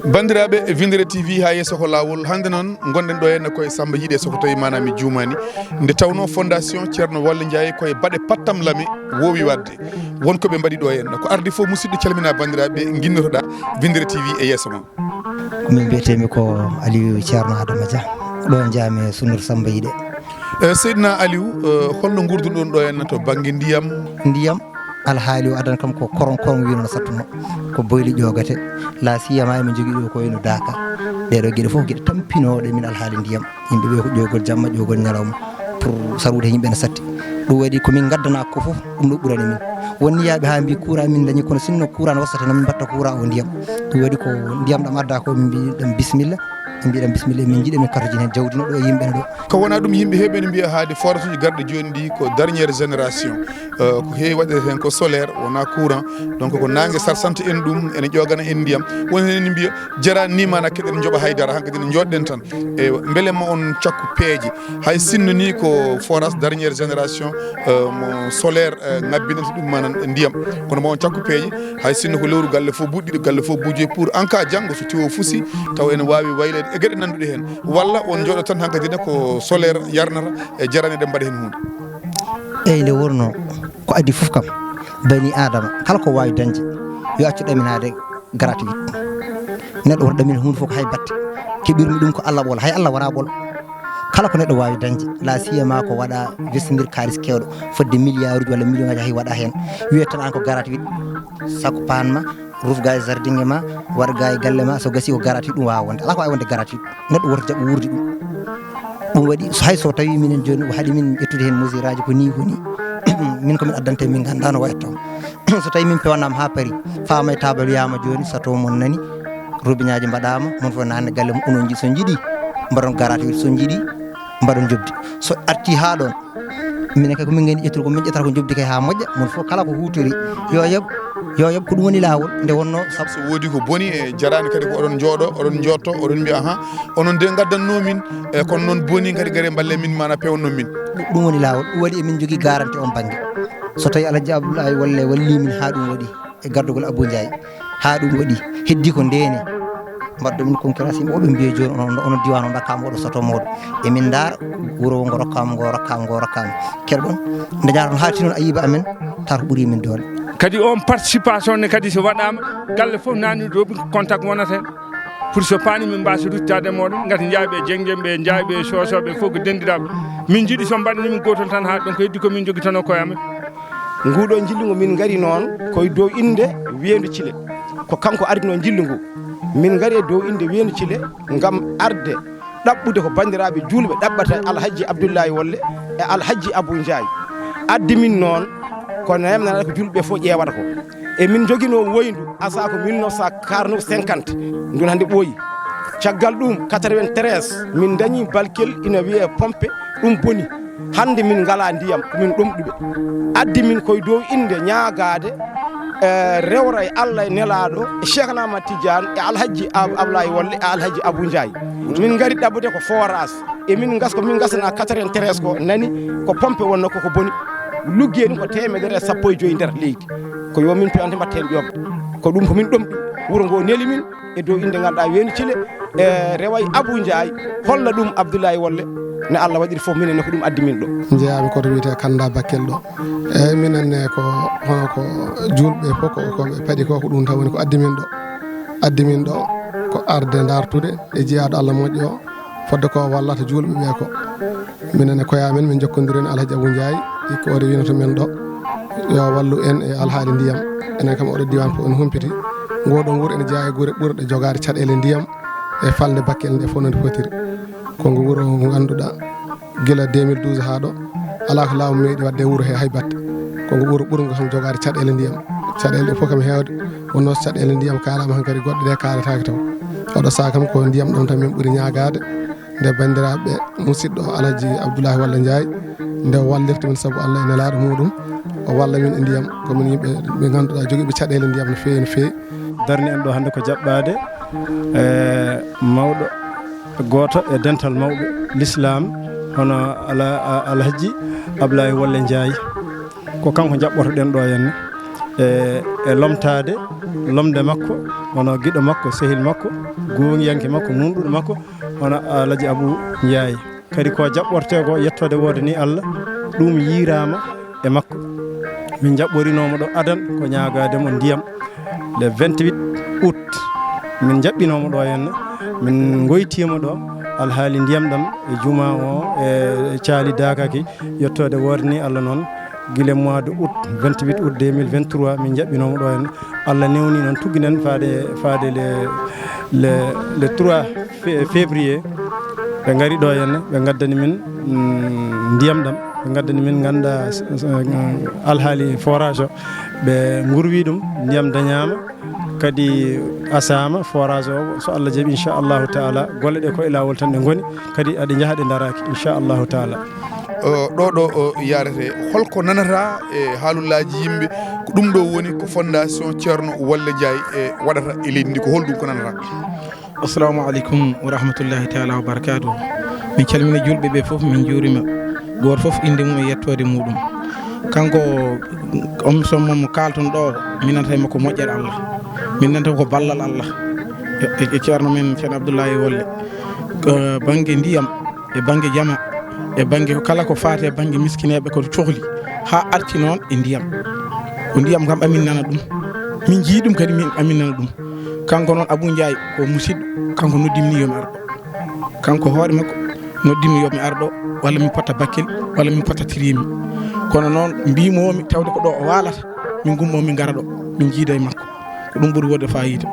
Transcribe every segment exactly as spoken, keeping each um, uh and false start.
Banndiraaɓe, Winndere T V haa yeeso ko laawol. Hannde noon ngonɗen ɗo henna koye Samba Yiɗe, so ko tawi maanaam mi juumaani. Nde tawnoo Fondation Ceerno Walle Ndiaye koye baɗe pattam lame woowi waɗde. Won ko ɓe mbaɗi ɗo henna. Ko ardi fof, musidɗo, calminaa banndiraaɓe, nginnotoɗaa Winndere T V e yeeso ma. Min mbiyetee-mi ko Aliou Ceerno Adama Dia, ɗo njaami Sunnor Samba Yiɗe. Eh, Seydina Aliou, eh, holno nguurduɗon ɗo henna to bannge ndiyam? Ndiyam, alhaali o adana kam ko koron koron wiyno no sattuno, ko boyli ƴoogate, la siyama emin jogii ɗo ko wayno daaka. Ɗeɗo geɗe fof geɗe tampinooɗe min alhaali ndiyam. Yimɓe ɓe ko ƴoogol jamma, ƴoogol ñalawma, pour sarude yimɓe no satti. Ɗum waɗi ko min ngaddana ko fof, ɗum ɗo ɓurani min. Won niyaaɓe haa mbi courant min dañi, kono sinno courant no wasata, no min mbatta courant o ndiyam. Ɗum waɗi ko ndiyam ɗam adda ko, min mbi ɗam bismilla, min mbi ɗam bismilla, min njiɗi min kartojin heen jawdi no ɗo e yimɓe no ɗo. Ko wona ɗum, yimɓe heeɓi ene mbiya haade forage uji garɗi jooni ɗi ko dernière génération. Euh, ko heewi waɗirta heen ko solaire, wona courant. Donc ko naange sarsanta en ɗum, ene ƴoogana en ndiyam. Won heen ene mbiya jaraani ni, maana keɗen njoɓa haydara, hankadi ne njooɗɗen tan. E mbele ma on cakku peeje. Hay sinno ni ko forage dernière génération, euh, mo solaire, euh, ngabbinanta ɗum manan ndiyam. Kono ma on cakku peeje, hay sinno ko lewru galle fof buɗɗiɗo, galle fof buujoy pour en cas janngo so tiwo fusi, taw ene waawi wayleede e geɗe nannduɗe heen. Walla on njooɗo tan hankadi ne ko solaire yarnata e jaraani eɗen mbaɗa heen huunde. Eyi, nde wonno ko adii fof kam, bani Aadama kala ko waawi dañde yo accu ɗaminaade gratuit. Neɗɗo woto ɗamin huunde fof ko hay batte. Keɓirmi ɗum ko Allah ɓolo, hay Allah wona ɓolo. Kala ko neɗɗo waawi dañde, la siyama ko waɗa westindir kaalis keewɗo, fodde milliard uji walla million ngaji hay waɗa heen. Wiyete tan aan ko gratuit. Sakko paan ma, ruf ga e jardin ma, waɗ ga e galle ma, so gasi ko gratuit ɗum waawa wonde. Alaa ko waawi wonde gratuit. Neɗɗo woto jaɓ wuurde ɗum. Ɗum waɗi so hay so tawi minen jooni o haɗi min ƴettude heen mesure aji ko ni, ko ni. Min ko min addante, min nganndaa no wayatoo. So tawi min pewnama haa paari, faama e taabal wiyaama jooni sato mon nani, robinet aji mbaɗaama, mon fof naatna galle mum, onon nji-, so njiɗi mbaɗon gratuit, so njiɗi mbaɗon njoɓdi. So arti haa ɗoon, minen kay ko min ngani ƴettude, ko min ƴettata ko njoɓdi kay haa moƴƴa, mon fof kala ko huutori yo yoɓ, yo yoɓ, ko ɗum woni laawol. Nde wonno sabu so woodi ko boni e jaraani kadi ko oɗon njooɗo, oɗon njootto, oɗon mbiya, "Ahan, onon de ngaddanno min, e kono noon boni kadi gare mballe min, mana pewnno min." Ɗum woni laawol, ɗum waɗi emin njogii garanti on bannge. So tawi Alhaji Abdoulaye Walle walli min haa ɗum waɗi e gardugol Abou Ndiaye, haa ɗum waɗi, heddi ko ndeene. Mbaɗɗo min concurrence, yimɓe o ɓe mbiya jooni onon, onon diwan o rokkaama oɗo sato mawɗo. Emin ndaara wuro ngo rokkaama, ngo rokkaama, ngo rokkaama. Keɗoɗon, nde jaaroton haa tinon ayiba amen, taw ko ɓuri min doole. Kadi on participation ne kadi so waɗaama, galle fof naani ɗo ɓe contact wonata heen. Pour so paani min mbaasi ruttaade e mooɗon, ngati njaaɓe Jennge ɓe, njaaɓe Soosooɓe fof ko denndiraaɓe. Min njiɗi so mbaɗani min gooton tan haa ɗon ko heddi ko min njogitano koye amen. Nguɗo njillu ngo min ngari noon ko e dow innde Weendu Cile. Ko kanko ardinoo njillu ngu. Min ngari e dow innde Weendu Cile ngam arde ɗaɓɓude ko banndiraaɓe juulɓe ɗaɓɓata Alhaji Abdullahi Wolle e Alhaji Abu Njaay. Addi min noon ko neemnanata ko juulɓe fof ƴeewata ko. E min njoginoo woyndu asa ko mille neuf cent quarante, cinquante. Ndun hannde ɓooyi. Caggal ɗum, quatre-vingt-treize, min dañi balkel ina wiyee pompe, ɗum boni. Hannde min ngalaa ndiyam, ko min ɗomɗuɓe. Addi min koye dow innde ñaagaade, e rewra e Allah e Nelaaɗo, e Cheikh Ahmad Tidiane, e Alhaji Ab-, Ablaye Wolle, e Alhaji Abu Njaay. Min ngari ɗaɓɓude ko forage. E min ngas-, ko min ngasana quatre-vingt-treize ko nani ko pompe wonno ko, ko boni. Luggi e ɗum ko teemedere e sappo e joyi nder leydi. Ko yo min pewante mbatta heen ƴoogde. Ko ɗum ko min ɗomɗi. Wuro ngo neli min. E dow innde ngalɗaa Weendu Cile, e reway Abu Njaay, holla ɗum Abdullahi Wolle, ne Allah waɗiri fof minen ne ko ɗum addi min ɗo. Njeyaami koto wiyetee Kanda Bakkel ɗo. Eeyi, minen ne ko hono ko juulɓe fof ko, ko ɓe paɗi ko, ko ɗum tan woni ko addi min ɗo. Addi min ɗo ko arde ndartude e jiyaaɗo Allah moƴƴo o, fodde ko wallata juulɓe ɓe ko. Minen e koye amen, min njokkondiri e Alhaji Abu Njaay, ko o rewino to men ɗo, yo wallu en e alhaali ndiyam. Enen kam oɗo diiwaan fof en humpiti. Ngoo ɗoo nguur ene jeyaa e gure ɓurɗe jogaade caɗeele ndiyam e falnde Bakkel nde fof no nde fotiri. Ko ngu wuro ngu ngannduɗaa gila deux mille douze haa ɗo, alaa ko laamu meeɗi waɗde e wuro he hay batte. Ko ngu wuro ɓurngo kam jogaade caɗeele ndiyam. Caɗeele ɗe fof kam heewde, wonnoo so caɗeele ndiyam kaalaama hankadi goɗɗe ɗe kaaletaake taw. Oɗo sahaa kam ko ndiyam ɗam tan min ɓuri ñaagaade. Nde banndiraaɓe musidɗo Alhaji Abdoulahi Walla Ndiaye, nde wallirta min sabu Allah e nelaaɗo muɗum, o walla min e ndiyam. Ko min yimɓe ɓe ngannduɗaa jogiiɓe caɗeele ndiyam no feewi, no feewi. Darni en ɗo hannde ko jaɓɓaade, e, mawɗo gooto e dental mawɓe l'islam, hono Ala-, a-, Alhaji Abdoulahi Walla Ndiaye. Ko kanko jaɓɓotoɗen ɗo henne. e, e lomtaade, lomde makko, hono giɗo makko, sehil makko, goongiyanke makko, nunɗuɗo makko, hono Alaji Abu Njaay. Kadi ko jaɓɓortee ko, yettoode woode ni Allah, ɗum yiiraama e makko. Min njaɓɓorinooma ɗo adan ko ñaagaade mo ndiyam le vingt-huit août. Min njaɓɓinooma ɗo henna, min ngoytiima ɗo alhaali ndiyam ɗam e juma o e caali daakaki, yettoode woode ni Allah noon, gila mois de août, vingt-huit août deux mille vingt-trois, min njaɓɓinooma ɗo henna. Allah newni noon, tugginen faade, faade le, le, le trois fé-, février, ɓe ngari ɗo henna, ɓe ngaddani min, mm, ndiyam ɗam, ɓe ngaddani min, ngannduɗaa, s-, s-, alhaali forage o, ɓe ngurwi ɗum, ndiyam dañaama, kadi asaama, forage o, so Allah jaɓi, inchallahu taala, golle ɗe ko e laawol tan ɗe ngoni, kadi aɗe njaha, ɗe ndaraaki, inchallahu taala. O, ɗo, ɗo, o, yaarete, holko nanata e haalullaaji yimɓe, ko ɗum ɗo woni ko Fondation Ceerno Wolle Njaay e waɗata e leydi ndi, ko holɗum ko nanata? Assalamu aleykum wa rahmatullahi taala wa barakatuh. Min calmina julɓe ɓe fof, min njuurima gooto fof innde mum e yettoode muɗum. Kanko, on sommo mo kaalton ɗo, min nanata e makko moƴƴere Allah, min nanata ko ballal Allah e, e, e Ceerno men, Ceerno Abdoulaye Wolle. Ko bannge ndiyam, e bannge jama, e bannge kala ko faati e bannge miskineeɓe ko cohli, haa arti noon e ndiyam. Ko ndiyam kam amin nana ɗum. Min njii ɗum kadi min amin nana ɗum. Kanko noon Abou Ndiaye ko musidɗo, kanko noddimmi yo mi ar ɗo. Kanko hoore makko noddimmi yo mi ar ɗo, walla min potta bakkil, walla min potta tirimi. Kono noon mbimomi tawde ko ɗo o waalata, min gummo min ngara ɗo, min jiida e makko. Ko ɗum ɓuri wonde fayida.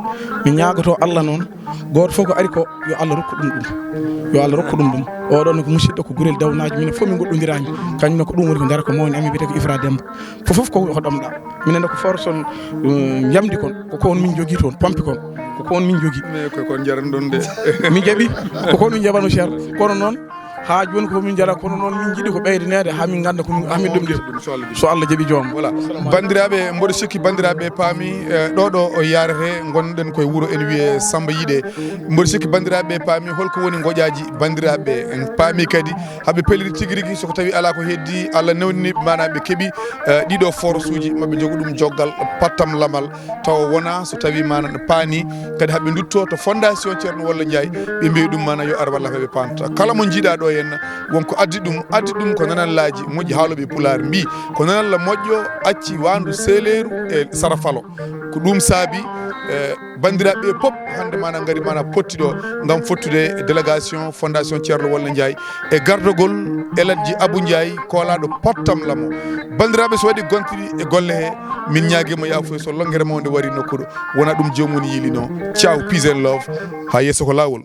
Min ñaagoto Allah noon, gooto fof ko ari ko yo Allah rokku ɗum ɗum. Yo Allah rokku ɗum ɗum. Oɗo ne ko musidɗo, ko gurel dawnaaji, minen fof min ngoɗɗondirani. Kañum ne ko ɗum woni ko dara ko mawni amin, wiyetee ko Ifra Demba. Fof fof ko, ko ɗomɗa. Minen ne ko forson, um, njamdi kon. Ko kon min jogii toon, pompi kon. Ko kon min jogii. Mais ko kon njaran ɗon de. Min jaɓi, ko kon min njaɓano cher. Kono noon, haa jooni ko min njara, kono noon min njiɗi ko ɓeydaneede, haa min ngannda ko min, haa min ɗomɗira. So Allah jaɓi. So Allah jaɓi joom. Voilà. Banndiraaɓe, mboɗo sikki banndiraaɓe paami, eh, ɗo, ɗo o yaarete, ngonɗen koye wuro ene wiyee Samba Yiɗe. Mboɗo sikki banndiraaɓe paami holko woni ngoƴaaji banndiraaɓe. En paami kadi haɓe pelliti tigi rigi, so ko tawi alaa ko heddi, Allah newnani ɓe, maanaa ɓe keɓi, eh, ɗiɗo forsuuji, maɓe njogo ɗum joggal pattam lamal, tawa wona so tawi maanaa ne paani, kadi haɓe ndutto to Fondation Ceerno Wolle Njaay, ɓe mbiya ɗum maanaa yo ar walla ɓe paanta. Kala mo njiiɗa ɗo henna, won ko addi ɗum, addi ɗum ko nanallaaji moƴƴi, haalooɓe pulaar mbii, ko nanalla moƴƴo acci waandu seeleeru e sara falo. Ko ɗum saabi, eh, banndiraaɓe ɓe pop hannde maanaa ngari maanaa potti ɗo ngam fottude e délégation Fondation Ceerno Wolle Njaay e gardogol Eladji Abou Ndiaye, koolaaɗo pottam lamo. Banndiraaɓe, so waɗi gontiri e golle he, min ñaagii mo yaafuya so longere mawnde wari nokkuɗo, wona ɗum joomum yiilino. Ciao, peace and love. Haa yeeso ko laawol.